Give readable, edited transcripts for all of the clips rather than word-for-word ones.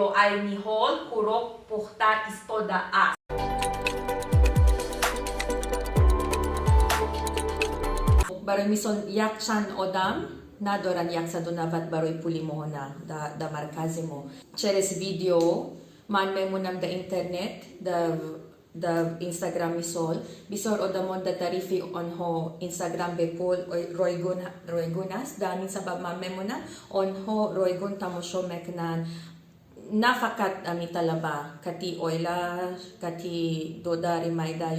ё айни ҳол хӯрок пухта истодааст. Барои мисол, якчанд одам надоранд 190 барои пули моҳона да маркази мо. Через видео ман мемонам да интернет, да Инстаграм. Мисол, бисёр одамон да тарифи онҳо Инстаграм бепул, ройгон аст. Да ҳамин сабаб ман мемонам, онҳо ройгон тамошо мекунанд. На фақат ами талаба, кати оила, кати додари майда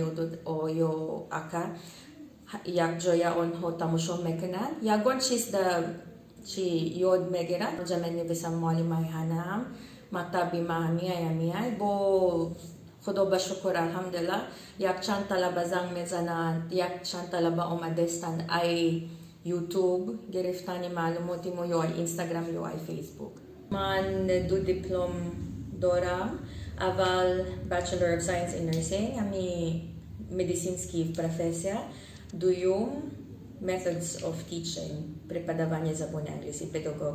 ё ака якҷоя онҳо тамошо мекунанд, ягон чиз да чи ёд мегиранд. Онҷа менависам: муаллимаи ҳанаам, мактаби ма ҳамияй, ҳамияй. Бо худо ба шукр, алҳамдулилла, якчанд талаба занг мезананд, якчанд талаба омадестанд ай Ютуб гирифтани маълумоти мо ё ай Инстаграм, ё ай Фейсбук. Ман ду диплом дорам. Аввал Bachelor of Science in Nursing, ами медицинский профессия, дуюм Methods of Teaching, преподавание забони англисӣ, педагог.